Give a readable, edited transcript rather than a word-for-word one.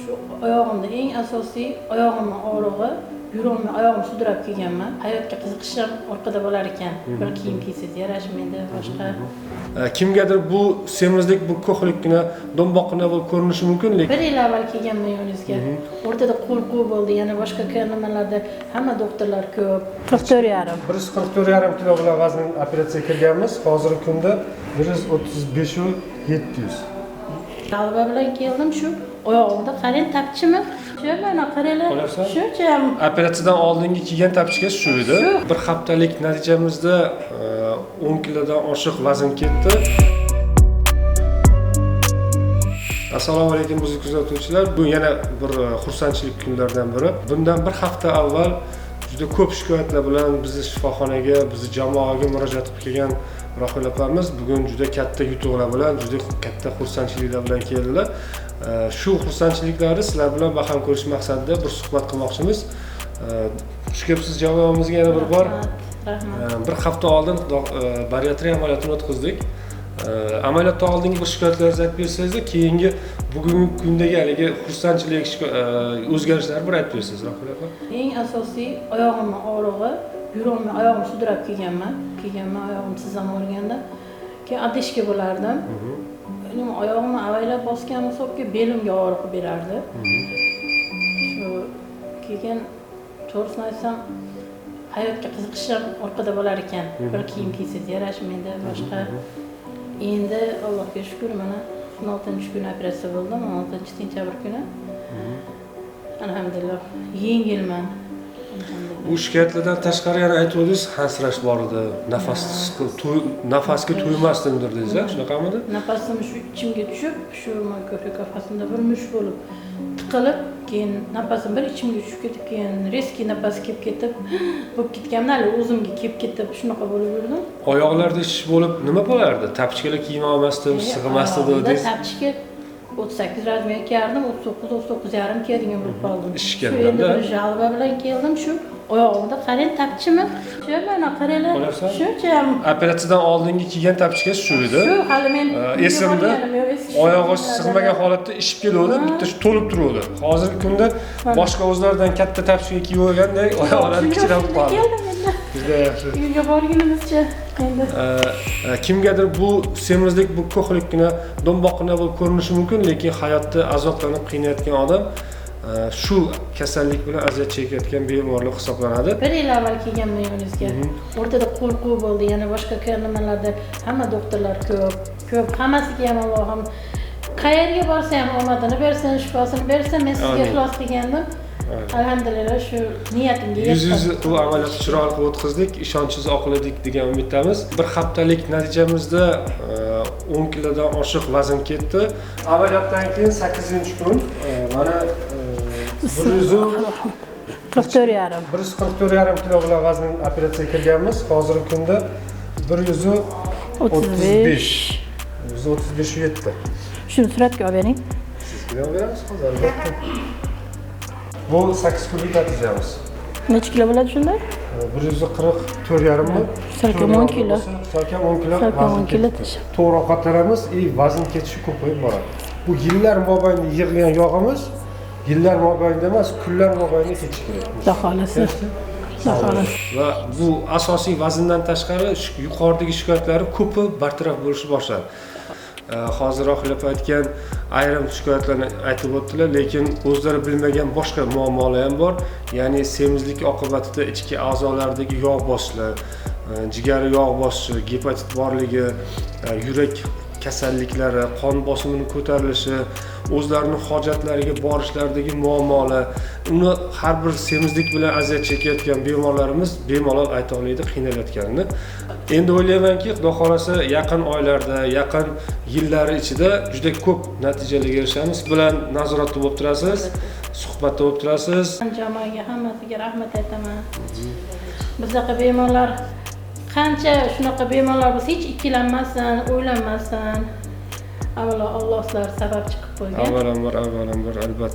Shu oyog'imda eng asosiy oyog'imni og'rig'i, yurolmay oyog'im sudrab kelganman. Hayotga qiziqishim orqada bo'lar ekan. Bir kiyim kiysangiz yarashmaydi, boshqa. Kimgadir bu semizlik, bu ko'hlikgina, do'mboqqina bo'lib ko'rinishi mumkin, lekin bir yil avval kelganman yoningizga. O'rtada qo'rquv bo'ldi, yana boshqa nimalarda hamma doktorlar ko'p. 44,5. 144,5 kilo bilan vazn operatsiyaga kirganmiz. Hozirgi kunda 135,700. G'alaba bilan keldim, shu oyog'imda qarang tapchimi? Shu mana qaranglar. Qo'yapsan? Shuncha ham Operatsiyadan oldingi kiygan tapchikasi shu edi. Shu. Bir haftalik natijamizda 10 kilodan oshiq vazn ketdi. Assalomu alaykum bizni kuzatuvchilar. Bu yana bir xursandchilik kunlaridan biri. Bundan bir hafta avval juda ko'p shikoyatlar bilan bizni shifoxonaga, bizni jamoaga murojaat qilib kelgan Rohila opamiz bugun juda katta yutuqlar bilan, juda katta xursandchiliklar bilan keldilar. Shu xursandchiliklari sizlar bilan baham ko'rish maqsadida bir suhbat qilmoqchimiz. Xush kelibsiz jamoamizga yana bir bor. Rahmat. Bir hafta oldin bariatriya amaliyotini o'tkazdik. Amaliyotdan oldingi bir shikoyatlaringizni aytib bersangiz, keyingi bugungi kundagi haligi xursandchilik o'zgarishlarni bir aytib bersangiz, Rohila opa. Eng asosiy oyog'imni og'rig'i, yurolmay oyog'im sudrab kelganman. Kelganman, oyog'im tizzam og'riganda. Keyin adishga bo'lardim. Benim oyog'imni avaylab bosgan hisobga belimga og'riq berardi. Shu keyin to'g'risini aytsam, hayotga qiziqishim orqada bo'lar ekan. Bir kiyim kiysangiz yarashmaydi, boshqa. Endi Allohga shukr, mana 16 kuni operatsiya bo'ldim, 16 sentyabr kuni. Alhamdulillah, yengilman. Alhamdulillah. U shikoyatlardan tashqari yana aytib o'tdingiz, hansirash bor edi, nafasga to'ymasdim dedingiz, shunaqamidi? Nafasim shu ichimga tushib, shu ko'krak qafasimda bir mush bo'lib tiqilib, keyin nafasim bir ichimga tushib ketib, keyin резкий nafas kelib ketib, bo'lib ketganman, hali o'zimga kelib ketib, shunaqa bo'lib yurdim. Oyoqlarda shish bo'lib nima bo'lardi? Tapchkalar kiyma olmasdim, sig'masdi dedingiz. Tapchka 38 razmer kiyardim, 39, 39,5 kiyadigan bo'lib qoldim. Shishgandan Shu endi da? bir жалоба bilan keldim, shu oyog'imda qarang tapchimi? Shu mana qaranglar, Qo'yapsan? shuncha ham Operatsiyadan oldingi kiygan tapchkasi shu edi. Shu hali men Esimda oyog'i sig'magan holatda ishib keluvdi, bitta shu to'lib turuvdi. Hozirgi kunda boshqa o'zlaridan katta tapchka kiyib olgandek oyoqlari kichrayib qoldi. Keldim endi. Juda yaxshi. Uyga borgunimizcha endi. Kimgadir bu semizlik, bu ko'hlikgina, do'mboqqina bo'lib ko'rinishi mumkin, lekin hayotda azoblanib qiynayotgan odam shu kasallik bilan aziyat chekayotgan bemorlar hisoblanadi. Bir yil avval kelganman yoningizga. O'rtada qo'rquv bo'ldi, yana boshqa nimalarda hamma doktorlar ko'p, ko'p, hammasiga ham Allohim qayerga borsa ham omadini bersin, shifosini bersin. Men sizga Amin. ixlos qilgandim. Alhamdulillah, shu niyatimga Yuz yetdim. yuz bu amaliyotni chiroyli qilib o'tkazdik, ishonchingizni oqladik degan umiddamiz. Bir haftalik natijamizda 10 kilodan oshiq vazn ketdi. Amaliyotdan keyin 8-kun mana 44,5. 144,5 kilo bilan vazn operatsiyaga kirganmiz. Hozirgi kunda 135. 135,7. Shuni suratga olib bering. Sizga olib beramiz hozir albatta. Bu 8 kunlik natijamiz. Necha kilo bo'ladi shunda? 144,5 mi? Salkam 10 kilo. Salkam 10 kilo. Salkam vazn 10 kilo ketdi. tashlab. To'g'ri ovqatlanamiz и vazn ketishi ko'payib boradi. Bu yillar mobaynida yig'gan yog'imiz yillar mobaynida emas, kunlar mobaynida ketishi kerak. Xudo xohlasa. Xudo xohlasa. Va bu asosiy vazndan tashqari yuqoridagi shikoyatlari ko'pi bartaraf bo'lishni boshladi. Hozir Rohila opa aytgan ayrim shikoyatlarni aytib o'tdilar, lekin o'zlari bilmagan boshqa muammolar ham bor. Ya'ni semizlik oqibatida ichki a'zolardagi yog' bosishlar, jigari yog' bosishi, gepatit borligi, yurak kasalliklari, qon bosimining ko'tarilishi, o'zlarining hojatlariga borishlaridagi muammolar, uni har bir semizlik bilan aziyat chekayotgan bemorlarimiz bemalol ayta oladi qiynalayotganini. Endi o'ylaymanki, Xudo xohlasa yaqin oylarda, yaqin yillar ichida juda ko'p natijalarga erishamiz. Bilan nazoratda bo'lib turasiz, suhbatda bo'lib turasiz. Jamoaga hammasiga rahmat aytaman. Bizaqa bemorlar qancha shunaqa bemorlar bo'lsa hech ikkilanmasin, o'ylanmasin. Avvalo Alloh sizlar sababchi qilib qo'ygan. Avvalambor, avvalambor albatta.